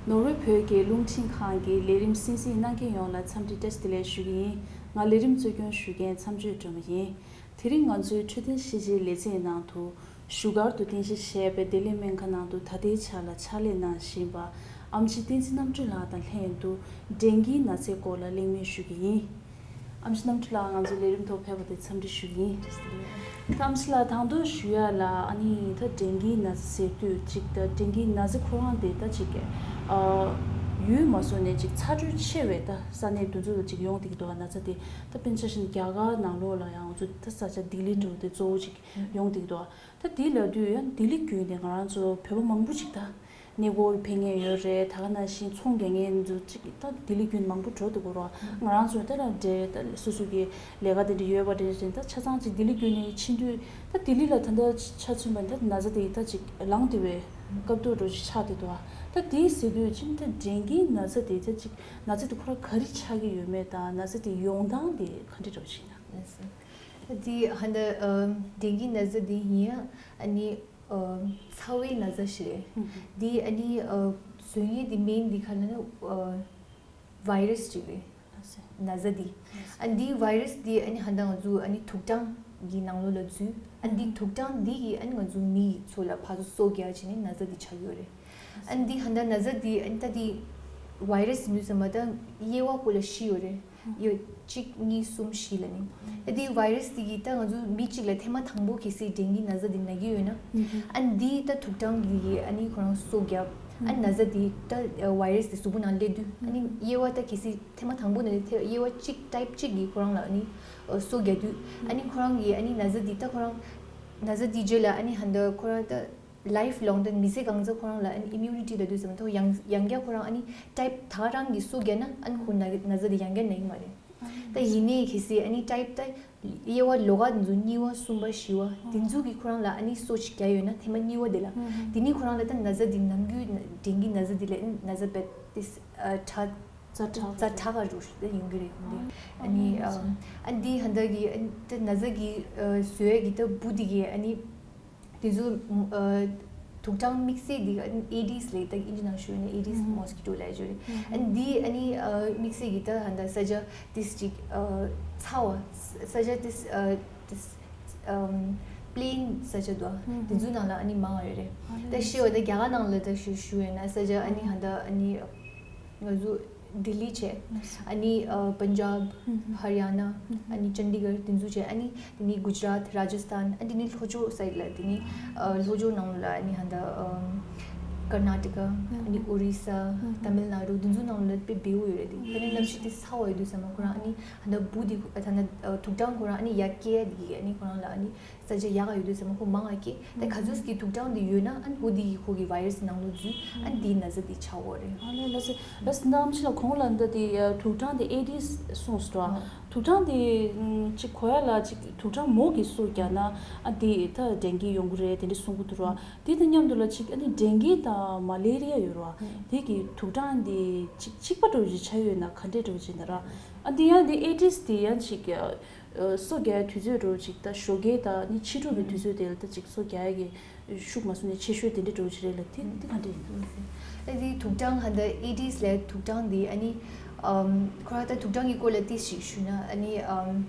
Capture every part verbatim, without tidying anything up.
ནོར་ཝེ་བོད་ཀྱི་རླུང་འཕྲིན་ཁང་གི་ལས་རིམ་གསན་གཟིགས་གནང་མཁན་ཡོངས་ལ་འཚམས་འདྲི་བཀྲ་ཤིས་བདེ་ལེགས་ཞུ་གི་ཡིན། ང་ལས་རིམ་གཙོ་སྐྱོང་ཞུ་མཁན་མཚམས་གཅོད་སྒྲོལ་མ་ཡིན། དེ་རིང་ང་ཚོའི་འཕྲོད་བསྟེན་ཤེས་བྱའི་ལེ་ཚན་ནང་དུ་བཞུགས་སྒར་དུ་རྟེན་གཞི་བྱས་པའི་བདེ་ལེགས་སྨན་ཁང་ནང་དུ་ད་ལྟའི་ཆར་ལ་ཕྱག་ལས་གནང་བཞིན་པ་ཨེམ་ཆི་བསྟན་འཛིན་རྣམ་གྲོལ་ལགས་དང་ལྷན་དུ་ཌེང་གིའི་ན་ཚའི་སྐོར་ལ་གླེང་མོལ་ཞུ་གི་ཡིན། ཨེམ་ཆི་རྣམ་གྲོལ་ལགས་ང་ཚོའི་ལས་རིམ་ཐོག་ཕེབས་པ་དེ་འཚམས་འདྲི་ཞུ་གི་ཡིན། ད་ཨེམ་ཆི་ལགས་དང་དུ་ཞུ་ཡ་ལ་ཨ་ནི་ད་ཌེང་གིའི་ན་ཚ་ཟེར་དུས་གཅིག་ད་ཌེང་གིའི་ན་ཚ་ཁོ་རང་དེ་ད་གཅིག་ཨ་ཡུལ་མ་སོང་ནས་གཅིག་ཚ་དྲོད་ཆེ་བའི་ད་ས་གནས་དེ་ཚོ་ལ་གཅིག་ཡོང་བསྡད་ཀྱི་འདུག་ན་ཚ་དེ་ད་དཔེར་ན་ཆ་བཞག་ན་རྒྱ་གར་ནང་ལོགས་ལ་ཡང་ང་ཚོ་ད་ས་ཆ་ལྡི་ལི་འདྲ་བོ་དེ་གཙོ་བོ་གཅིག་ཡོང་བསྡད་ཀྱི་འདུག་ད་དེ་ལབ་དུས་ཡང་ལྡི་ལི་བརྒྱུད་ནས་ང་རང་ཚོ་བོད་པ་མང་པོ་ཅིག་ད་གནས་སྐོར་ཕེབས་མཁན་ཡོད་རེད། ད་ག་ནང་བཞིན་ཚོང་རྒྱག་མཁན་ཚོ་ཅིག་ད་ལྡི་ལི་བརྒྱུད་མང་པོ་འགྲོ་འདུག་གོ་རོ། ང་རང་ཚོ་ད་ལ་འདྲེ་ད་སོ་སོ་གི་ལས་ཀ་དེ་འདྲ་ཡོད་པ་དེ་འདྲ་ད་ཆ་ཚང་ཅིག་ལྡི་ལི་བརྒྱུད་ནས་ཕྱིན་དུས་ད་ལྡི་ལི་ལ་ད་ལྟ་ཆ་མཚོན་པ་ད་ན་ཚ་དེ་ད་ཅིག་ལངས་བསྡད་པའི་སྐབས་ཐོག་འགྲོ་ཞིག་ཆགས་བསྡད་འདུག་ད་དེ་ཟེར་དུས་ཅིག་ད་ཌེང་གིའི་ན་ཚ་དེ་ད་ཅིག་ན་ཚ་དེ་ཁོ་རང་ག་རེ་ཆགས་ཀྱི་ཡོད་མེད་དང་ན་ཚ་དེ་ཡོང་སྟངས་དེ་ག་འདྲ་འདྲ་བོ་ཞིག་ཡིན་ན། ད་དེ་ཧ་ད་ཌེང་གིའི་ན་ཚ་དེ་ཡིན་ཡང་ཨ་ནི། ཚ་བའི་ན་ཚ་ཞིག་རེད། འདི་ཨ་ནི་བཟོ་མཁན་འདི་མེན་འདི་ག་ལ་ན་བྷའི་རས་ཅིག་རེད། ན་ཚ་འདི། ཨ་འདི་བྷའི་རས་འདི་ཨ་ནི་ཧ་ད་ང་ཚོ་ཨ་ནི་དུག་སྦྲང་གི་ནང་ལོགས་ལ་འཛུལ། ཨ་འདི་དུག་སྦྲང་འདི་གིས་ཨ་ནི་ང་ཚོ་མི་ཡི་ཚོ་ལ་ཕར་ཚུར་སོ་བརྒྱབ་བྱས་ནས་ན་ཚ་འདི་ཆགས་ཡོད་རེད། ཨ་འདི་ཧ་ད་ན་ཚ་འདི་ཨ་ནི་ད་འདི་བྷའི་རས་ཡིན་དུས་ཙམ་པ་ད་དབྱེ་བ་བོ་ལ་བཞི་ཡོད་རེད། ཡོད། གཅིག་གཉིས། གསུམ། བཞི་ལ་ནི། ཨ་དེ་བྷའི་རས་དེ་གིས་ད་ང་ཚོ་མི་གཅིག་ལ་ཐེངས་མ་དང་པོ་གལ་སྲིད་ཌེང་གི་ན་ཚ་དེ་ན་གི་ཡོད་ན། ཨ་འདི་ད་དུག་སྦྲང་གི་ཨ་ནི་ཁོ་རང་སོ་བརྒྱབ། ཨ་ན་ཚ་དེ་ད་བྷའི་རས་དེ་གཟུགས་པོ་ནང་སླེབས་དུས་ཨ་ནི་དབྱེ་བ་ད་གལ་སྲིད་ཐེངས་མ་དང་པོ་ནས་དབྱེ་བ་གཅིག་ཊའིབ་གཅིག་གིས་ཁོ་རང་ལ་ཨ་ནི་སོ་བརྒྱབ་དུས་ཨ་ནི་ཁོ་རང་གི་ཨ་ནི་ན་ཚ་དེ་ད་ཁོ་རང་ན་ཚ་དེ་རྗེས་ལ་ཨ་ནི་ཧ་ད་ཁོ་རང་ད། ལའིཕ་ལོང་དེ་མི་ཚེ་གང་ཚ་ཁོ་རང་ལ་ཨ་ནི་ཨི་མིའུ་ནི་ཊི་ལབ་དུས་ཙམ་ཐོག་ཡང་ཡང་བསྐྱར་ཁོ་རང་ཨ་ནི་ཊའིབ་ད་ག་རང་གི་སོ་བརྒྱབ་ན་ཨ་ནི་ཁོ་ན་ན་ཚ་དེ་ཡང་བསྐྱར་ན་གི་མ་རེད། ད་ཡིན་ནའི་གལ་སྲིད་ཨ་ནི་ཊའིབ་ད་དབྱེ་བ་ལོགས་ཀ་དེ་ཚོ་གཉིས་པ་གསུམ་པ་བཞི་པ་དེ་ཚོ་གི་ཁོ་རང་ལ་ཨ་ནི་སོ་ཅིག་བརྒྱབ་ཡོད་ན་ཐེངས་མ་གཉིས་པ་དེ་ལ་དེ་ནི་ཁོ་རང་ལ་ད་ན་ཚ་དེ་ནམ་རྒྱུན་ཌེང་གི་ན་ཚ་དེ་ལ་ཨ་ནི་ན་ཚ་བེད་དེ་ཨ་ཁྲག་རྩ་ཁྲག་རྩ་ཁྲག་ག་རུ་ད་ཡོང་གི་རེད་ཁོང་དེ། ཨ་ནི་ཨ་ཨ་འདི་ཧ་ད་གི་ཨ་ནི་ད་ན་ཚ་གི་བཟོ་ཡས་གི་ད་འབུ་དེ་གི་ཨ་ནི། དེ་ཚོ་ཨ་དུག་སྦྲང་དམིགས་བསལ་འདི་ཨེ་ཌིས་ལབ་ད་ཨིན་ཇི་ནང་ཞུ་ན་ཨེ་ཌིས་མོ་སི་ཀི་ཊོ་ལབ་ཡ་ཅིག་ཡོད་རེད། ཨ་འདི་ཨ་ནི་ཨ་དམིགས་བསལ་གྱི་ད་ཧ་ད་ས་ཆ་ཏིས་ཅིག་ཨ་ཚ་བ་ས་ཆ་ཏིས་ཨ་ཏིས་ཨམ་པི་ལེན་ས་ཆ་འདུག་ཨ་དེ་ཚོའི་ནང་ལ་ཨ་ནི་མང་བ་ཡོད་རེད། ད་ཤི་བ་ད་རྒྱ་གར་ནང་ལ་ད་ཞུ་ཞུ་ཡོད་ན་ས་ཆ་ཨ་ནི་ཧ་ད་ཨ་ནི་ང་ཚོ། ལྡི་ལི་བྱས། ཨ་ནི་ཨ་པན་ཇབ། ཧར་ཡ་ན། ཨ་ནི་ཅན་ཌི་གར་དེ་ཚོ་བྱས། ཨ་ནི་དེ་ནི་གུ་ཇ་རཱཏ། རཱ་ཇ་སྟན། ཨ་དེ་ནི་ལྷོ་ཕྱོགས་སའིཌ་ལ་དེ་ནི་ཨ་ལྷོ་ཕྱོགས་ནང་ལ་ཨ་ནི་ཧ་ད་ཨམ་ཀར་ན་ཊ་ཀ། ཨ་ནི་ཨོ་རི་ས། ཏ་མིལ་ན་ཌུ་དེ་ཚོ་ནང་ལ་དཔེ་བེའུ་ཡོད་རེད་དེ། ཨ་ནི་གནམ་གཤིས་དེ་ཚ་བ་ཡོད་དུས་ཙམ་པ་ཁོ་རང་ཨ་ནི་ཧ་ད་འབུ་དེ་ཨ་ད་ན་ཨ་དུག་སྦྲང་ཁོ་རང་ཨ་ནི་ཡར་སྐྱེ་ཡ་དེ་གི་ཨ་ནི་ཁོ་རང་ལ་ཨ་ནི། ས་ཆ་ཡག་ག་ཡོད་དུས་ཙམ་པ་ཁོ་མང་ང་སྐྱེ། ད་ག་ཚོད་ཀྱི་དུག་སྦྲང་དེ་ཡོད་ན་ཨ་ནི་ཁོ་དེ་གི་ཁོ་གི་བྷའི་རས་ནང་ལོགས་འཛུལ། ཨ་ནི་དེའི་ན་ཚ་དེ་ཆགས་འོ་རེད། ཨ་ལེ་ལ་སེ་ལ་སེ་ནམ་ཕྱི་ལ་གོང་ལ་འདི་དེ་དུག་སྦྲང་དེ་ཨེ་ཌིས་གསུངས་སོ། དུག་སྦྲང་དེ་ཅིག་གོ་ཡ་ལ་ཅིག་དུག་སྦྲང་མོ་གི་སོ་བརྒྱབ་ན་ཨ་དེ་ད་ཌེང་གི་ཡོང་གི་རེད་དེ་འདྲ་གསུང་གི་འདུག་ར། དེ་དང་མཉམ་དུ་ལ་ཅིག་ཨ་ནི་ཌེང་གི་དང་མ་ལེ་རི་ཡ་ཡོད་ར། དེ་གི་དུག་སྦྲང་དེ་ཅིག་གཅིག་པ་འདྲ་བོ་ཅིག་ཆགས་ཡོད་ན་ག་འདྲས་འདྲ་བོ་ཅིག་ན་ར། ཨ་དེ་ཡང་དེ་ཨེ་ཌིས་དེ་ཡང་ཅིག་སོ་རྒྱག་དུས་ཚོད་འདྲ་བོ་ཅིག་ད་ཞོགས་ཀས་ད་ནི་ཕྱི་དྲོ་གི་དུས་ཚོད་དེ་ལ་ད་ཅིག་སོ་རྒྱག་ཡ་གི་ཤུགས་མ་སོང་ནས་ཆེ་ཤོས་དེ་འདྲ་འདྲ་བོ་ཅིག་རེད་ལ་དེ་དེ་ག་འདྲ་ཡིན་ནམ། ཨ་དེ་དུག་སྦྲང་ཧ་ད་ཨེ་ཌིས་ལ་དུག་སྦྲང་དེ་ཨ་ནི་ཨམ་ཁོ་ར་ད་དུག་སྦྲང་གི་སྐོར་ལ་ཏིས་ཞིག་ཞུས་ན་ཨ་ནི་ཨམ་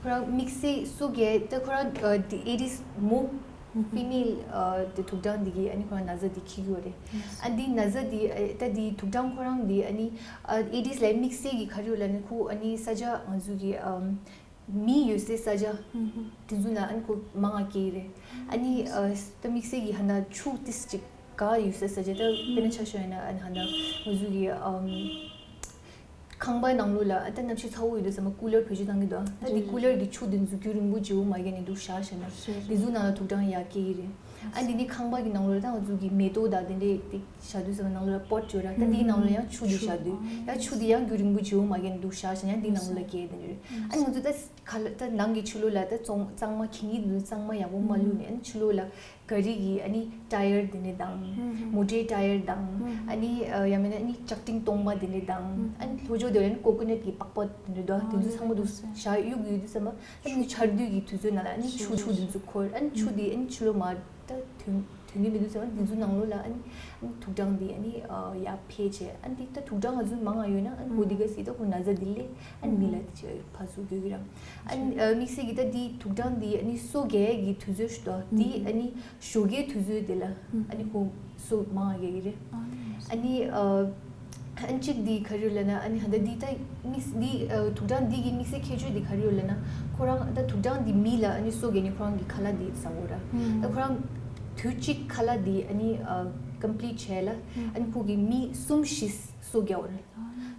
ཁོ་ར་དམིགས་བསལ་སོ་རྒྱག་ད་ཁོ་ར་ཨ་དེ་ཨེ་ཌིས་མོ་ཕི་མེལ་ཨ་དེ་དུག་སྦྲང་དེ་གི་ཨ་ནི་ཁོ་ར་ན་ཚ་དེ་འཁྱེར་གི་ཡོད་རེད། ཨ་དེ་ན་ཚ་དེ་ཨ་ད་དེ་དུག་སྦྲང་ཁོ་རང་དེ་ཨ་ནི་ཨ་ཨེ་ཌིས་ལ་དམིགས་བསལ་གི་ག་རེ་ཡོད་ལ་ནི་ཁོ་ཨ་ནི་ས་ཆ་ང་ཚོ་གི་ཨམ། མི་ཡོད་སའི་ས་ཆ་དེ་ཚོ་ན་ཨ་ནི་ཁོ་མང་ང་སྐྱེ་ཡི་རེད། ཨ་ནི་ཨ་ད་དམིགས་བསལ་གྱི་ཧ་ན་ཆུ་ཏིས་ཅིག་ག་ཡོད་སའི་ས་ཆ་ད་དཔེར་ན་ཆ་བཞག་ཡིན་ན་ཨ་ནི་ཧ་ན་ང་ཚོ་གི་ཨམ་ཁང་པའི་ནང་ལོགས་ལ་ཨ་ད་གནམ་གཤིས་ཚ་བོ་ཡོད་དུས་ཙམ་པ་ཀུ་ལར་བེད་སྤྱོད་བཏང་གི་འདུག་ད་དེ་ཀུ་ལར་གྱི་ཆུ་དེ་ཚོ་རྒྱུན་རིང་པོ་བརྗེ་བོ་མ་རྒྱག་ནས་འདུག་བཞག་བྱས་ན་དེ་ཚོ་ནང་ལ་དུག་སྦྲང་ཡར་སྐྱེ་ཡི་རེད། ཨ་འདི་ནི་ཁང་པ་གི་ནང་ལོགས་ལ་ད་ང་ཚོ་གི་མེ་ཏོག་དང་དེ་འདྲས་དེ་བཞག་དུས་ཙམ་པ་ནང་ལོགས་ལ་པོཊ་བྱོས་ར་ད་འདི་ནང་ལོགས་ལ་ཡང་ཆུ་འདི་བཞག་དུས་ཡང་ཆུ་འདི་ཡང་རྒྱུན་རིང་པོ་བརྗེ་བོ་མ་རྒྱག་ནས་འདུག་བཞག་བྱས་ན་ཡང་འདི་ནང་ལོགས་ལ་སྐྱེ་དེ་འདྲས་རེད། ཨ་ནི་ང་ཚོ་ད་ག་ལ་ད་ནང་གི་ཆུ་ལོགས་ལ་ད་གཙང་གཙང་མ་གད་སྙིགས་འདི་གཙང་མ་ཡག་པོ་མ་བླུགས་ནས་ཨ་ནི་ཆུ་ལོགས་ལ་ག་རི་གི་ཨ་ནི་ཊ་ཡར་དེ་འདྲས་དང་མོ་ཊའི་ཊ་ཡར་དང་ཨ་ནི་ཡང་མིན་ན་ཨ་ནི་ལྕགས་ཀྲིན་སྟོང་པ་དེ་འདྲས་དང་ཨ་ནི་ལྷོ་ཕྱོགས་དེ་ལ་ཨ་ནི་ཀོ་ཀོ་ནཊ་གི་པགས་པ་དེ་འདྲས་འདུག་དེ་ཚོ་ཚང་མ་འདུག་བཞག་གཡུག་ཡོད་དུས་ཙམ་པ་ཨ་ནི་ཆར་དུས་ཀྱི་དུས་ཚོད་ནང་ལ་ཨ་ནི་ཆུ་ཆུ་དེ་ཚོ་འཁོར་ཨ་ནི་ཆུ་དེ་ཨ་ནི་ཆུ་ལོགས་མར་ད་ཐོན། དོན་གྱི་མི་འདུག་ཟེར་བ་འདི་ཚོ་ནང་ལོགས་ལ་ཨ་ནི་ཨ་ནི་དུག་སྦྲང་འདི་ཨ་ནི་ཨ་ཡར་འཕེལ་བྱས། ཨ་ནི་འདི་ད་དུག་སྦྲང་ང་ཚོ་མང་ང་ཡོད་ན་ཨ་ནི་འོ་འདི་ག་སི་ད་ཁོ་ན་ཚ་འདི་སླེབས། ཨ་ནི་མི་ལ་དེ་བྱས་ཕར་ཚུར་འགྱུར་གྱི་ར། ཨ་ནི་ཨ་དམིགས་བསལ་གྱི་ད་འདི་དུག་སྦྲང་འདི་ཨ་ནི་སོ་རྒྱག་གི་དུས་ཚོད་ཞུ་དོ། འདི་ཨ་ནི་ཞོགས་ཀའི་དུས་ཚོད་དེ་ལ་ཨ་ནི་ཁོ་སོ་མང་ང་རྒྱག་གི་རེད། ཨ་ནི་ཨ་ཨ་ནི་གཅིག་འདི་ག་རེ་ཡོད་ལབ་ན། ཨ་ནི་ཧ་ད་འདི་ད་དམིགས་འདི་ཨ་དུག་སྦྲང་འདི་གི་དམིགས་བསལ་ཁྱད་ཆོས་འདི་ག་རེ་ཡོད་ལབ་ན། ཁོ་རང་ད་དུག་སྦྲང་འདི་མི་ལ་ཨ་ནི་སོ་རྒྱག་ནི་ཁོ་རང་གི་ཁ་ལག་འདི་ཟ་འོ་ར། ད་ཁོ་རང་དུས་གཅིག་ཁ་ལག་འདི་ཨ་ནི་ཨ་ཀམ་པི་ལིཊ་བྱས་ལ་ཨ་ནི་ཁོ་གི་མི་གསུམ་བཞི་སོ་རྒྱག་འོ་ར།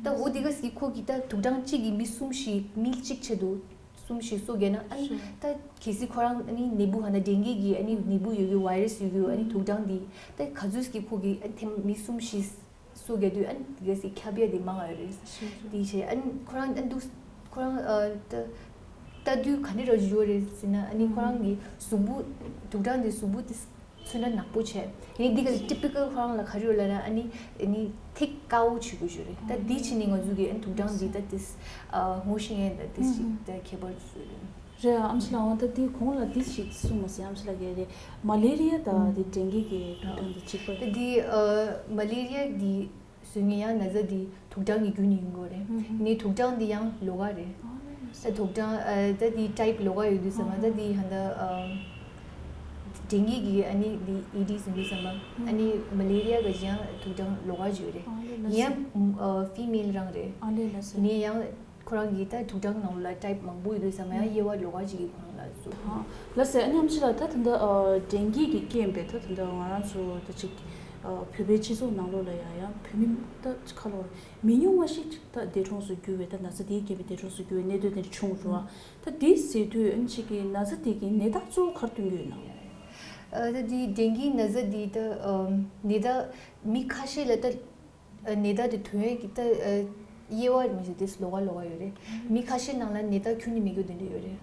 ད་འོ་འདི་ག་སི་ཁོ་གི་ད་དུག་སྦྲང་གཅིག་གི་མི་གསུམ་བཞི་མི་གཅིག་ཆེད་དུ་གསུམ་བཞི་སོ་རྒྱག་ན། ཨ་ནི་ད་གལ་སྲིད་ཁོ་རང་ཨ་ནི་ནད་འབུ་ཧ་ན་ཌེང་གི་གི་ཨ་ནི་ནད་འབུ་ཡོད་གི་ཝའི་རས་ཡོད་གི་ཨ་ནི་དུག་སྦྲང་འདི་ད་ག་ཚོད་སི་ཁོ་གི་ཨ་ནི་ཐེམ་མི་གསུམ་བཞི་སོ་རྒྱག་དུས་ཨ་ནི་དེ་ག་སི་ཁྱབ་ཡ་དེ་མང་ང་ཡོད་རེད། དེ་བྱས་ཨ་ནི་ཁོ་རང་ཨ་འདུག་ཁོ་རང་ཨ་ད་ལྟ་དུས་ག་འདྲ་ར་ཡོད་རེད་ཟེར་ན། ཨ་ནི་ཁོ་རང་གི་གཟུགས་པོ་དུག་སྦྲང་དེ་གཟུགས་པོ་དེ་ཚོན་ཁྲ་ནག་པོ་བྱས། ཡིན་འདི་ག་ཊི་པི་ཀལ་ཁོ་རང་ལ་ག་རེ་ཡོད་ལབ་ན། ཨ་ནི་ཨ་ནི་ཐིག་དཀར་པོ་བྱེད་དགོས་ཡོད་རེད། ད་འདི་བྱས་ནས་ང་ཚོ་གི་ཨ་ནི་དུག་སྦྲང་འདི་ད་དེ་ཨ་ངོ་ཤེས་ཡ་ད་དེ་ཞིག་ད་ཁྱད་པར་བཟོས་རེད། རེད། ཨ་མཆོག་ལགས། འོ་ད་འདི་གོང་ལ་འདི་ཞིག་གསུངས་མ་ཟིན། ཨ་མཆོག་ལགས་ཀྱིས་རེད། མ་ལེ་རི་ཡ་དང་འདི་ཌེང་གི་གི་དུག་སྦྲང་འདི་གཅིག་པ། ད་འདི་ཨ་མ་ལེ་རི་ཡ་འདི་བཟོ་མཁན་ཡང་ན་ཚ་འདི་དུག་སྦྲང་གི་བརྒྱུད་ནས་ཡོང་གི་རེད། ཨ་ནི་དུག་སྦྲང་འདི་ཡང་ལོགས་ཀ་རེད། ད་དུག་སྦྲང་ཨ་ད་འདི་ཊའིབ་ལོགས་ཀ་ཡོད་དུས་ཙམ་པ་ད་འདི་ཧ་ད་ཨ་ཌེང་གི་གི་ཨ་ནི་འདི་ཨེ་ཌི་ཟེར་དུས་ཙམ་པ་ཨ་ནི་མ་ལེ་རི་ཡ་གི་ཡང་དུག་སྦྲང་ལོགས་ཀ་ཅིག་ཡོད་རེད། ཡང་ཨ་ཕི་མེལ་རང་རེད། ཡིན་ནའི་ཡང་ཁོ་རང་གི་ད་དུག་སྦྲང་ནང་ལ་ཊའིབ་མང་པོ་ཡོད་དུས་ཙམ་པ་ཡང་དབྱེ་བ་ལོགས་ཀ་ཅིག་གི་ཁོ་རང་ལ་བཟོ། ལགས་སེ། ཨ་ནི་ཨ་མཆོག་ལགས། ད་ད་ལྟ་ཨ་ཌེང་གི་གི་རྐྱེན་པས་ད་ད་ལྟ་ང་རང་ཚོ་ད་ཅིག་ཨ་བོད་པའི་སྤྱི་ཚོགས་ནང་ལོགས་ལ་ཡང་ཡང་བོད་མི་ད་ཁ་ལོ་མི་ཉུང་བ་ཞིག་ད་འདས་གྲོངས་སུ་གྱུར་བའི་ད་ན་ཚ་དེའི་རྐྱེན་པས་འདས་གྲོངས་སུ་གྱུར་བའི་གནད་དོན་དེ་འདྲ་བྱུང་འགྲོ་བ། ད་དེ་ཟེར་དུས་ཨ་ནི་ཅིག་གི་ན་ཚ་དེ་གི་ནད་རྟགས་གཙོ་བོ་ག་རེ་སྟོན་གྱི་ཡོད་ན། ཨ་ད་འདི་ཌེང་གི་ན་ཚ་འདི་ད་ཨ་ནད་རྟགས་མི་ཁ་ཤས་ལ་ད་ཨ་ནད་རྟགས་དེ་ཐོན་ཡས་ཀྱི་ད་ཨ་དབྱེ་བ་མི་འདྲ་དེ་ལོགས་ཀ་ལོགས་ཀ་ཡོད་རེད། མི་ཁ་ཤས་ནང་ལ་ནད་རྟགས་ཁྱོན་ནས་མེད་རྒྱུ་དེ་འདྲ་ཡོད་རེད།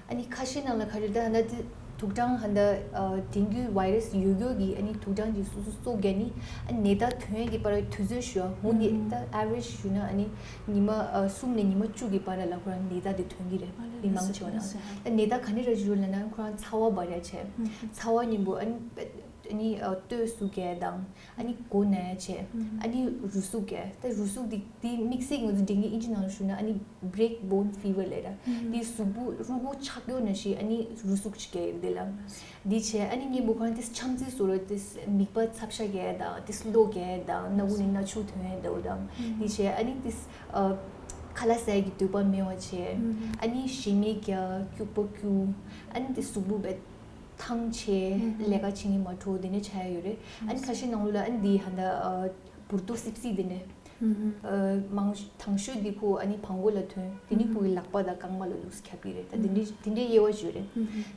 ཨ་ནི་ཁ་ཤས་ནང་ལ་ག་རེ་ད་ཧ་ད་དེ་དུག་སྦྲང་ཧ་ད་ཨ་ཌེང་གི་ཝའི་རས་ཡོད་རྒྱུ་གི་ཨ་ནི་དུག་སྦྲང་གི་སོ་སོ་སོ་རྒྱག་ནི་ཨ་ནད་རྟགས་ཐོན་ཡས་ཀྱི་བར་དུས་ཚོད་ཞུ་བ་འོ་འདི་ད་ཨ་ཝ་རེཇ་ཞུ་ན་ཨ་ནི་ཉི་མ་ཨ་གསུམ་ནས་ཉི་མ་བཅུ་གི་བར་ལ་ཁོ་རང་ནད་རྟགས་དེ་ཐོན་གྱི་རེད། མི་མང་ཆེ་བ་ནང་ད་ནད་རྟགས་ག་ནས་ར་ཞུ་ལབ་ན་ཁོ་རང་ཚ་བ་འབར་ཡ་བྱས། ཚ་བ་སྙོམས་པོ་ཨ་ནི་ཨ་ནི་ཨ་སྟོད་ཟུག་གས་དང་ཨ་ནི་མགོ་ན་ཡ་བྱས། ཨ་ནི་རུས་ཟུག་གས། ད་རུས་ཟུག་འདི་འདི་དམིགས་བསལ་ང་ཚོ་འབྲིང་གི་ཨིན་ཇི་ནང་ཞུ་ན་ཨ་ནི་break bone fever ལབ་ར། འདི་གཟུགས་པོ་རུས་ཁོག་ཆག་ཡོད་ན་ཞིག་ཨ་ནི་རུས་ཟུག་ཅིག་གས་འདི་ལ། འདི་བྱས་ཨ་ནི་སྙིང་པོ་ཁོ་རང་དེ་ཆམ་ཚིག་བཟོ་ར་དེ་མིད་པ་ཚབ་ཤ་གས་དང་དེ་གློ་གས་དང་སྣ་ཁུག་ནས་སྣ་ཆུ་ཐོན་ཡས་འདྲ་བོ་དང་། འདི་བྱས་ཨ་ནི་དེ་ཨ་ཁ་ལག་ཟ་ཡས་ཀྱི་འདོད་པ་མེད་པ་བྱས། ཨ་ནི་ཞེ་མེར་རྒྱག་སྐྱུག་པ་སྐྱུག་ཨ་ནི་དེ་གཟུགས་པོ་བས་ཐང་ཆད་ལས་ཀ་བྱེད་མཁན་མ་འགྲོ་དེ་འདྲ་ཆགས་ཡ་ཡོད་རེད། ཨ་ནི་ཁ་ཤས་ནང་ལོགས་ལ་ཨ་ནི་འདི་ཧ་ད་ཨ་འབུར་ཏོ་སིབ་སིབ་དེ་འདྲ། ཨ་མང་ཤོས་དང་ཤོས་འདི་ཁོ་ཨ་ནི་བྲང་ཁོག་ལ་ཐོན། དེ་ནི་ཁོ་གི་ལག་པ་དང་རྐང་པ་ལ་ལུགས་ཁྱབ་ཀྱི་རེད། ད་དེ་འདྲའི་དེ་འདྲའི་དབྱེ་བ་ཅིག་ཡོད་རེད།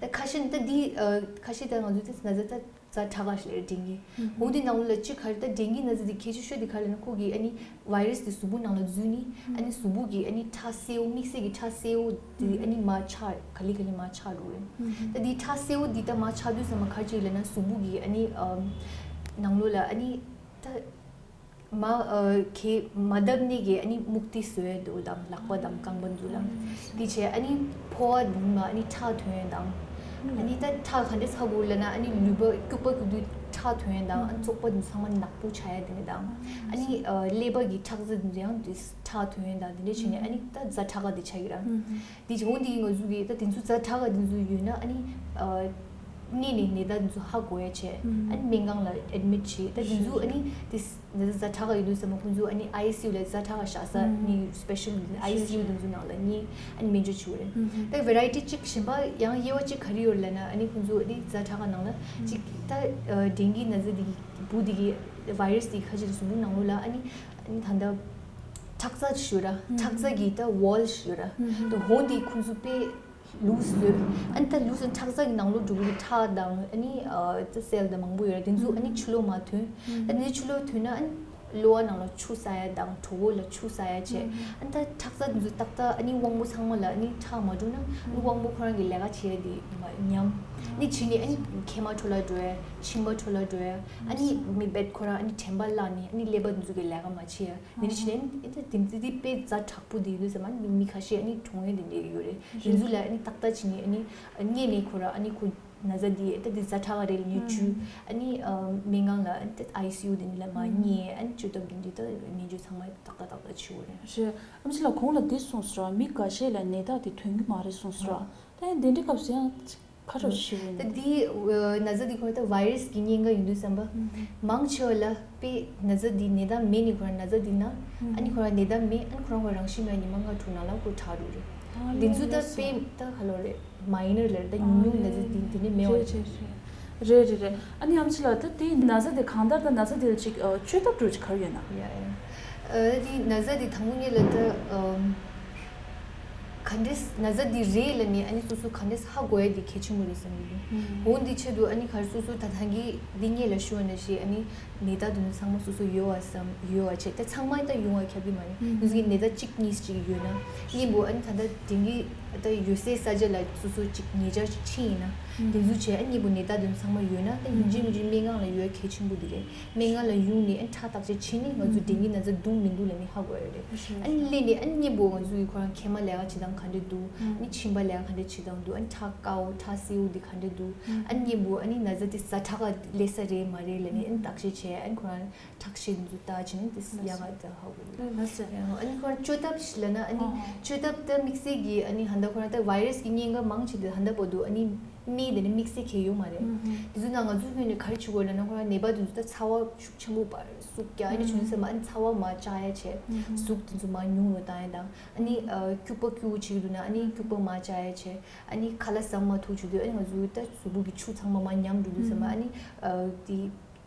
ད་ཁ་ཤས་ནི་ད་འདི་ཨ་ཁ་ཤས་ད་ང་ཚོ་ད་ན་ཚ་ད་ཛ་དྲག་ག་ཞིག་ལབ་རེད་ཌེང་གི། འོ་འདི་ནང་ལོགས་ལ་གཅིག་ག་རེ་ད་ཌེང་གི་ན་ཚ་འདི་གལ་ཆེ་ཤོས་འདི་ག་རེ་ལབ་ན་ཁོ་གི་ཨ་ནི་ཝའི་རས་འདི་གཟུགས་པོ་ནང་ལ་འཛུལ་ནི་ཨ་ནི་གཟུགས་པོ་གི་ཨ་ནི་ཁྲག་སེར་པོ་དམིགས་བསལ་གྱི་ཁྲག་སེར་པོ་འདི་ཨ་ནི་མར་ཆག་ག་ལེ་ག་ལེ་མར་ཆག་འགྲོ་རེད། ད་འདི་ཁྲག་སེར་པོ་འདི་ད་མར་ཆག་དུས་ཙམ་པ་ག་རེ་ཅིག་ལབ་ན་གཟུགས་པོ་གི་ཨ་ནི་ཨ་ནང་ལོགས་ལ་ཨ་ནི་ད། མ་ཨ་གེ་མ་བརྡབས་ནས་གི་ཨ་ནི་སྨུག་ཏི་བཟོས་འདུག་དང་ལག་པ་དང་རྐང་པ་འདུག་ལ། འདི་བྱས་ཨ་ནི་ཕོ་བ་འདི་མ་ཨ་ནི་ཁྲག་ཐོན་དང་། ཨ་ནི་ད་ཁྲག་ག་འདྲ་ཚ་དགོས་ལབ་ན་ཨ་ནི་ལུས་པ་སྐྱུག་པ་སྐྱུག་དུས་ཁྲག་ཐོན་དང་ཨ་ནི་བཙོག་པ་འདི་ཚང་མ་ནག་པོ་ཆགས་ཡ་དེ་འདྲ་དང་། ཨ་ནི་ཨ་ཀླད་པ་གི་ཁྲག་རྩ་འདི་ཡང་འདི་ཁྲག་ཐོན་དང་དེ་འདྲ་བྱས་ནས་ཨ་ནི་ད་ཛ་དྲག་ག་འདི་ཆགས་ཀྱི་ར། དེ་བྱུང་དེ་ང་ཚོ་གི་ད་དེ་ཚོ་ཛ་དྲག་ག་དེ་ཚོ་ཡོད་ན་ཨ་ནི་ཨ་སྔོན་ནས་ནད་རྟགས་དེ་ཚོ་ཧ་གོ་ཡ་བྱས། ཨ་ནི་སྨན་ཁང་ལ་ཨེཌ་མིཊ་བྱས། ད་དེ་ཚོ་ཨ་ནི་དེ་ནད་རྟགས་ཛ་དྲག་ག་ཡོད་དུས་ཙམ་པ་ཁོང་ཚོ་ཨ་ནི་ཨའི་སི་ཡུ་ལ་ཛ་དྲག་ག་བཞག་ས་ནི་སི་པེ་ཤལ་ཨའི་སི་ཡུ་དེ་ཚོ་ནང་ལ་ནི་ཨ་ནི་སྨན་བཅོས་བྱེད་དགོས་རེད། ད་ཝེ་རའི་ཊི་གཅིག་གཞན་པ་ཡང་དབྱེ་བ་གཅིག་ག་རེ་ཡོད་ལབ་ན་ཨ་ནི་ཁོང་ཚོ་ཨ་ནི་ཛ་དྲག་ག་ནང་ལ་གཅིག་ད་ཨ་ཌེང་གི་ནད་རྟགས་དེ་གི་འབུ་དེ་གི་ཝའི་རས་དེ་ཁ་ཅིག་གཟུགས་པོ་ནང་ལོགས་ལ་ཨ་ནི་ཨ་ནི་ད་ལྟ་ཁྲག་རྩ་ཞུ་ར། ཁྲག་རྩ་གི་ད་ཝོལ་ཞུ་ར། ད་འོ་འདི་ཁོང་ཚོ་དཔེ་ལུས་བཟོས། ཨ་ནི་ད་ལུས་ཁྲག་རྩ་གི་ནང་ལོགས་འགྲོ་གི་ཁྲག་དང་ཨ་ནི་ཨ་ད་སེལ་དང་མང་པོ་ཡོད་ར། དེ་ཚོ་ཨ་ནི་ཕྱི་ལོགས་མར་ཐོན། ཨ་ནི་ཕྱི་ལོགས་ཐོན་ན་ཨ་ནི་གློ་བ་ནང་ལ་ཆུ་ཟག་ཡ་དང་གྲོད་ཁོག་ལ་ཆུ་ཟག་ཡ་བྱས། ཨ་ནི་ད་ཁྲག་རྩ་དེ་ཚོ་ཏག་ཏག་ཨ་ནི་དབང་པོ་ཚང་མ་ལ་ཨ་ནི་ཁྲག་མ་འགྲོ་ན་ཨ་ནི་དབང་པོ་ཁོ་རང་གི་ལས་ཀ་བྱེད་ཡ་དེ་མ་ཉམས། ཨ་ནི་བྱས་ནས་ཨ་ནི་མཁལ་མ་འཕྲོ་བརླག་འགྲོ་ཡ། མཆིན་པ་འཕྲོ་བརླག་འགྲོ་ཡ། ཨ་ནི་མི་བད་ཁོ་རང་ཨ་ནི་དྲན་པ་བརླག་ནས་ཨ་ནི་ཀླད་པ་དེ་ཚོ་གི་ལས་ཀ་མ་བྱེད་ཡ། དེ་འདྲ་བྱས་ནས་ཨ་ནི་དེ་འདི་དཔེ་ཛ་དྲག་པོ་དེ་ཡོད་དུས་ཙམ་ཨ་ནི་མི་ཁ་ཤས་ཨ་ནི་གྲོངས་ཡས་དེ་འདྲ་ཡོད་རེད། དེ་ཚོ་ལ་ཨ་ནི་ཏག་ཏག་བྱས་ནས་ཨ་ནི་སྔོན་ནས་ཁོ་ར་ཨ་ནི་ཁོ་ ན་ཚ་འདི་ད་འདི་ཛ་དྲག་ག་རེད་ལབ་ནས་བཅོས། ཨ་ནི་ཨ་སྨན་ཁང་ལ་ད་ཨའི་སི་ཡུ་དེ་འདྲ་ལ་མར་བསྙལ། ཨ་ནི་བཅོས་ཐབས་དེ་འདྲ་ད་སྨན་བཅོས་ཚང་མ་ཏག་ཏག་ཏག་ཏག་བྱེད་དགོས་རེད། རེད། ཨམ་ཆི་ལགས་གོང་ལ་འདི་གསུངས་སོང་ར། མི་འགའ་ཤས་ལ་ནད་རྟགས་དེ་ཐོན་གྱི་མ་རེད་གསུངས་སོང་ར། ད་ཡང་དེ་འདྲའི་སྐབས་སུ་ཡང་ཁ་གྲག་ཞིག་ཡོད་ད་ན། འདི་ཨ་ན་ཚ་འདི་ཁོ་ད་བྷའི་རེས་ཀྱི་རྙེད་འགའ་ཡོང་དུས་ཙམ་པ། མང་ཆེ་བ་ལ་དཔེ་ན་ཚ་འདི་ནད་རྟགས་མེད་ནས་ཁོ་རང་ན་ཚ་འདི་ན། ཨ་ནི་ཁོ་རང་ནད་རྟགས་མེད། ཨ་ནི་ཁོ་རང་ཁོ་རང་ཤི་མེད་ཉི་མ་ལྔ་དྲུག་ནང་ལ་ཁོ་དྲག་འགྲོ་རེད། ཨ་དེ་ཚོ་ད་ལས་དཔེ་ད་ག་ལོ་རེད། མའི་ནར་ལ་རེད། ད་ཉུང་ཉུང་ན་ཚ་འདི་འདི་ནི་མེད་པ་རེད། རེད་རེད་རེད། ཨ་ནི་ཨམ་ཆི་ལགས་ད་དེ་ན་ཚ་དེ་གང་ལྟར་ད་ན་ཚ་དེ་ལ་ཅིག་ཨ་བཅོས་ཐབས་འདྲ་ཅིག་ག་རེ་ཡོད་ན། ཡ་ཡ། ཨ་དེ་ན་ཚ་དེ་དང་པོ་ཉིད་ལ་ད་ཨམ། ག་འདྲས་ན་ཚ་འདི་རེད་ལབ་ནས་ཨ་ནི་སོ་སོ་ག་འདྲས་ཧ་གོ་ཡ་འདི་གལ་ཆེན་པོ་རེད་བསམ་གྱི་འདུག་འོ་འདི་ཆེད་དུ་ཨ་ནི་ག་རེ་སོ་སོ་ད་ཐང་གི་འདི་སྔོན་ལ་ཞུ་བ་ནང་བཞིན་ཨ་ནི་ནད་རྟགས་དེ་ཚོ་ཚང་མ་སོ་སོ་ཡོད་པ་བསམ་ཡོད་པ་བྱས། ད་ཚང་མ་ད་ཡོང་བ་ཁྱབ་ཀྱི་མ་རེད། ང་ཚོ་གི་ནད་རྟགས་གཅིག་གཉིས་ཅིག་ཡོད་ན་སྔོན་པོ་ཨ་ནི་ད་ལྟ་དེང་གི་ད་ཡོད་སའི་ས་ཆ་ལ་སོ་སོ་ཅིག་ཉེ་ཆར་ཅིག་ཕྱིན་ཡིན་ན་དེ་ཚོ་བྱས། ཨ་སྔོན་པོ་ནད་རྟགས་དེ་ཚོ་ཚང་མ་ཡོད་ན་ད་ཡིན་གཅིག་མིན་གཅིག་སྨན་ཁང་ལ་ཡོད་ཡ་གལ་ཆེན་པོ་འདི་རེད། སྨན་ཁང་ལ་ཡོང་ནས་ཨ་ཁྲག་བརྟག་དཔྱད་བྱས་ནས་ང་ཚོ་ཌེང་གི་ན་ཚ་འདུག་མི་འདུག་ལབ་ནས་ཧ་གོ་ཡ་རེད། ཨ་ནི་སླེབས་ནས་ཨ་ནི་སྔོན་པོ་ང་ཚོ་གི་ཁོ་རང་མཁལ་མ་ལས་ཀ་བྱེད་སྟངས་ག་འདྲ་འདུག་ཨ་ནི་མཆིན་པ་ལས་ཀ་ག་འདྲ་བྱེད་སྟངས་འདུག་ཨ་ནི་ཁྲག་དཀར་པོ་ཁྲག་སེར་པོ་འདི་ག་འདྲ་འདུག་ཨ་ནི་སྔོན་པོ་ཨ་ནི་ན་ཚ་དེ་ཛ་དྲག་ག་སླེབས་ས་རེད་མ་རེད་ལབ་ནས་ཨ་ནི་བརྟག་དཔྱད་བྱས། ཨ་ནི་ཁོ་རང་ཁྲག་ཤེད་འདི་ཚོ་བལྟས་བྱས་ནས་དེ་ཡག་ག་ད་ཧ་གོ་གི་རེད། ལགས་སོ། ཨ་ནི་ཁོ་རང་བཅོས་ཐབས་ལབ་ན་ཨ་ནི་ཨོ་ཧོ། བཅོས་ཐབས་ད་དམིགས་བསལ་གྱི་ཨ་ནི་ཧ་ད་ཁོ་རང་ད་བྷའི་རེས་ཀྱི་རྙེད་འགའ་མང་ཆེ་དེ་ཧ་ད་བར་དུ་ཨ་ནི་སྨན་དེ་ནི་དམིགས་བསལ་གང་ཡང་ཡོད་མ་རེད། དེ་ཚོ་ནང་ང་ཚོའི་ངོས་ནས་ག་རེ་བྱེད་དགོས་ལབ་ན་ཁོ་རང་ནད་པ་དེ་ཚོ་ད་ཚ་བ་ཤུགས་ཆེན་པོ་བར་ཟུག་རྒྱག་ཨ་ནི་བྱུང་ཚེ་མ་ཨ་ནི་ཚ་བ་མར་བཅག་ཡ་བྱས། ཟུག་དེ་ཚོ་མར་ཉུང་རུ་བཏང་ཡ་དང་ཨ་ནི་སྐྱུག་པ་སྐྱུག་པོ་བྱེད་ཀྱི་འདུག་ན་ཨ་ནི་སྐྱུག་པ་མར་བཅག་ཡ་བྱས། ཨ་ནི་ཁ་ལག་ཟ་མ་ཐུབ་བྱུང་དུས་ཨ་ནི་ང་ཚོའི་ད་གཟུགས་པོ་གི་ཆུ་ཚང་མ་མར་ཉམས་འགྲོ་དུས་ཚང་མ་ཨ་ནི་དེ་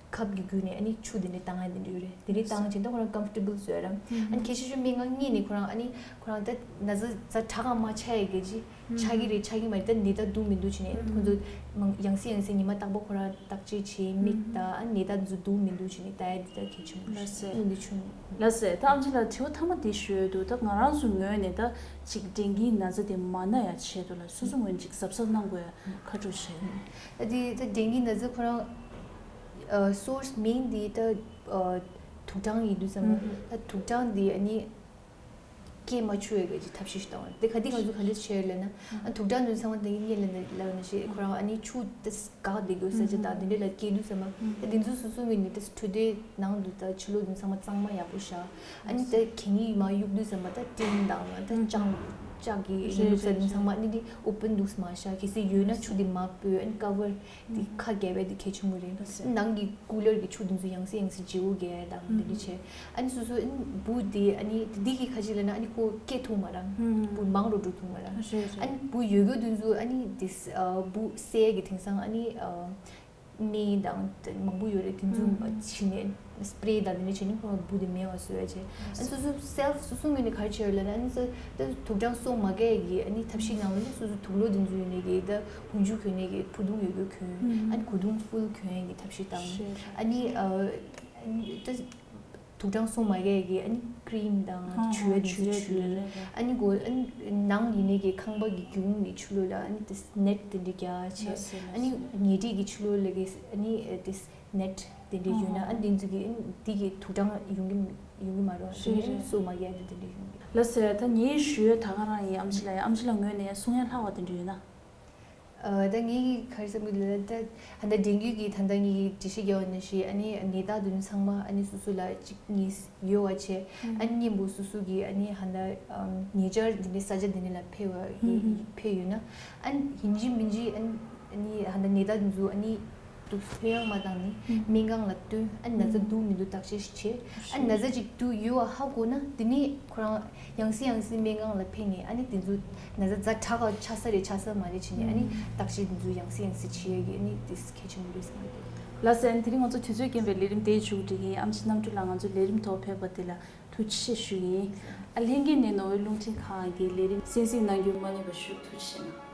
ཁབ་ཀྱི་བརྒྱུད་ནས་ཨ་ནི་ཆུ་དེ་འདྲ་བཏང་ཡ་དེ་འདྲ་ཡོད་རེད། དེ་འདྲ་བཏང་བྱས་ད་ཁོ་རང་ཀམ་ཕོར་ཊེ་བལ་བཟོ་ཡ་རང་ཨ་ནི་ཁ་ཤས་ཤིག་སྨན་ཁང་གཉིས་ནས་ཁོ་རང་ཨ་ནི་ཁོ་རང་ད་ན་ཚ་ཛ་དྲག་ག་མ་ཆགས་ཡ་གི་ཅི་ཆགས་ཀྱི་རེད་ཆགས་ཀྱི་མ་རེད། ད་ནད་རྟགས་འདུག་མི་འདུག་བྱས་ནས་ཁོང་ཚོ་མང་ཡང་སེ་ཡང་སེ་ཉི་མ་རྟག་པར་ཁོ་རང་བརྟག་དཔྱད་བྱས་མིག་ལྟ་ཨ་ནི་ནད་རྟགས་འདི་ཚོ་འདུག་མི་འདུག་བྱས་ནས་ལྟ་ཡ་འདི་ལྟར་གལ་ཆེན་པོ་ལགས་སོ། རེད། འདི་ཆུང་། ལགས་སོ། ད་ཨམ་ཆི་ལགས་དྲི་བ་མཐའ་མ་འདི་ཞུ་ཡ་འདུག་ད་ང་རང་ཚོ་ངོས་ནས་ད་ཅིག་ཌེང་གིའི་ན་ཚ་དེ་མ་ན་ཡ་ཆེད་དུ་ལ་སོ་སོ་ངོས་ནས་ཅིག་གཟབ་གཟབ་གནང་དགོས་ཡ་ཁ་ཕྱོགས་བྱས། ད་དེ་ད་ཌེང་གི་ན་ཚ་ཁོ་རང་ཨ་སོར་སི་མེན་དེ་ད་ཨ་དུག་སྦྲང་ཡིན་དུས་ཙམ་པ་ད་དུག་སྦྲང་དེ་ཨ་ནི་སྐྱེ་མ་བཅུག་ཡ་གི་ཐབས་ཤེས་ཤིག་བཏང་བ་རེད། དེ་ག་དེ་ང་ཚོ་ག་འདྲ་བྱས་ལབ་ན་ཨ་དུག་སྦྲང་དེ་ཚང་མ་དེ་གི་སྔོན་ལ་ལབ་ན་ཞེས་ཁོ་རང་ཨ་ནི་ཆུ་དེ་འགག་བསྡད་དགོས་ས་ཆ་དང་དེ་འདྲ་ལ་སྐྱེ་དུས་ཙམ་པ་ད་དེ་ཚོ་སོ་སོ་ངོས་ནས་ད་འཕྲོད་བསྟེན་ནང་དུ་ད་ཕྱི་ལོགས་དེ་ཚང་མ་གཙང་མ་ཡག་པོ་བཞག་ཨ་ནི་ད་གད་སྙིགས་མར་གཡུག་དུས་ཙམ་པ་ད་ཊིན་དང་ད་ལྕགས་ལྕགས་ཀྱི་རེད་ཡིན་ལུགས་ས་རེད་དེ་ཚང་མ་རེད། ཨ་ནི་དེ་ཨོ་པན་ལུགས་མ་བཞག་གལ་སྲིད་ཡོད་ན་ཆུ་དེ་མར་སྤོས། ཨ་ནི་ཀ་བར་དེ་ཁ་བརྒྱབ་པ་དེ་གལ་ཆེན་པོ་རེད། ལགས་སོ། ནང་གི་ཀུ་ལར་གྱི་ཆུ་དེ་ཚོ་ཡང་སེ་ཡང་སེ་བརྗེ་པོ་རྒྱག་ཡ་དང་དེ་འདྲ་བྱས། ཨ་ནི་སོ་སོ་ཨ་ནི་འབུ་དེ་ཨ་ནི་དེ་དེ་གི་ཁ་ཅིག་ལབ་ན་ཨ་ནི་ཁོ་སྐྱེ་ཐུབ་མ་རང་འབུ་མང་རུ་འགྲོ་ཐུབ་མ་རང་རེད་རེད། ཨ་ནི་འབུ་ཡོད་རྒྱུ་དེ་ཚོ་ཨ་ནི་དེ་ཨ་འབུ་བསད་ཀྱི་དེང་སང་ཨ་ནི་ཨ། སྨན་དང་མང་པོ་ཡོད་རེད། དེ་ཚོ་ཕྱིན་ནས་སི་པི་རེ་དང་དེ་འདྲ་བྱས་ནས་ཁོ་རང་འབུ་དེ་མེད་པ་བཟོ་ཡ་བྱས། ཨ་སོ་སོ་སེལ་ཕི་སོ་སོ་ངོས་ནས་ག་རེ་བྱས་ཡོད་ལབ་ན་ཨ་ནི་སོ་ད་དུག་སྦྲང་སོ་མ་རྒྱག་ཡ་གི་ཨ་ནི་ཐབས་ཤེས་ནང་ལ་ནི་སོ་སོ་དུག་ལོག་དེ་ཚོ་ཡོད་ནས་གི་ད་འོག་འཇུག་གྱོན་ནས་གི་ཕུ་དུང་ཡོད་རྒྱུ་གྱོན། ཨ་ནི་གོས་ཐུང་ཕུལ་གྱོན་ཡ་གི་ཐབས་ཤེས་བཏང་། ཨ་ནི་ཨ་ད། དུག་སྦྲང་སོ་མ་རྒྱག་གི་ཨ་ནི་ཀི་རིམ་དང་ཨ་ཨ་བྱུ་བ་དེ་ཚོ་བྱུ་བ་བྱུ་བ་རེད་རེད། ཨ་ནི་གོ་ཨ་ནི་ནང་ཡིན་ནའི་གི་ཁང་པ་གི་རྒྱུན་གི་ཕྱི་ལོགས་ལ་ཨ་ནི་དེ་ནེ་ཊི་དེ་འདྲ་རྒྱག་བྱས། ཨ་ནི་ཉལ་ཁྲི་གི་ཕྱི་ལོགས་ལ་གི་ཨ་ནི་དེ་ནེ་ཊི་དེ་འདྲ་ཡོད་ན་ཨ་ནི་དེ་ཚོ་གི་ཨ་ནི་དེ་གི་དུག་སྦྲང་ཡོང་གི་ཡོང་གི་མ་རེད། དེ་ནས་ཨ་ནི་སོ་མ་རྒྱག་དེ་དེ་འདྲ་ཡོང་གི། ལགས་སོ། ད་ངའི་ཞུ་ཡ་ད་ག་རང་ཡིན། ཨམ་ཆི་ལགས་ཡ་ཨམ་ཆི་ལགས་ངོས་ནས་གསུང་ཡ་ལྷག་པ་དེ་འདྲ་ཡོད་ན། ཨ་ད་ངའི་གི་ག་རེ་བསམ་གི་ལབ་ན་ད་ད་ལྟ་ཌེང་གི་གི་ད་ལྟ་ངའི་གི་འགྲེལ་བཤད་རྒྱག་པ་ནང་བཞིན་ཨ་ནི་ནད་རྟགས་དེ་ཚོ་ཚང་མ་ཨ་ནི་སོ་སོ་ལ་གཅིག་གཉིས་ཡོད་པ་བྱས། ཨ་ནི་སྔོན་པོ་སོ་སོ་གི་ཨ་ནི་ད་ལྟ་ཉེ་ཆར་འདི་འདྲའི་ས་ཆ་འདི་འདྲ་ལ་ཕེབས་པ་ཕེབས་ཡོད་ན་ཨ་ནི་ཡིན་གཅིག་མིན་གཅིག་ཨ་ནི་ད་ལྟ་ནད་རྟགས་དེ་ཚོ་ཨ་ནི་དུག་ཕོ་ཡང་མ་བཏང་ནས་སྨན་ཁང་ལ་སྟོན། ཨ་ནི་ན་ཚ་འདུག་མི་འདུག་བརྟག་དཔྱད་ཞིག་བྱས། ཨ་ནི་ན་ཚ་ཅིག་འདུག་ཡོད་པ་ཧ་གོ་ན་དེ་ནས་ཁོ་རང་ཡང་སེ་ཡང་སེ་སྨན་ཁང་ལ་ཕེབས་ནས་ཨ་ནི་དེ་ཚོ་ན་ཚ་ཛ་དྲག་ག་ཆགས་ས་རེད་ཆགས་ས་མ་རེད་བྱས་ནས་ཨ་ནི་བརྟག་དཔྱད་དེ་ཚོ་ཡང་སེ་ཡང་སེ་བྱེད་ཡ་གི་ཨ་ནི་དེ་གལ་ཆེན་པོ་རེད་བསམ་གི་འདུག་ལགས་སོ། ཨ་ནི་དེ་རིང་ང་ཚོ་དུས་ཚོད་རྐྱེན་པས་ལས་རིམ་དེ་མཇུག་སྒྲིལ་གི་ཡིན། ཨམ་ཆི་རྣམ་གྲོལ་ལགས་ང་ཚོའི་ལས་རིམ་ཐོག་ཕེབས་པ་དེ་ལ་ཐུགས་རྗེ་ཆེ་ཞུ་གི་ཡིན། ཨ་ལྷན་རྒྱས་ནས་ནོར་ཝེ་རླུང་འཕྲིན་ཁང་གི་ལས་རིམ་གསན་གཟིགས་གནང་རྒྱུ་མ་ལུས་པ་ཞུ། ཐུགས་རྗེ་ཆེ་གནང་།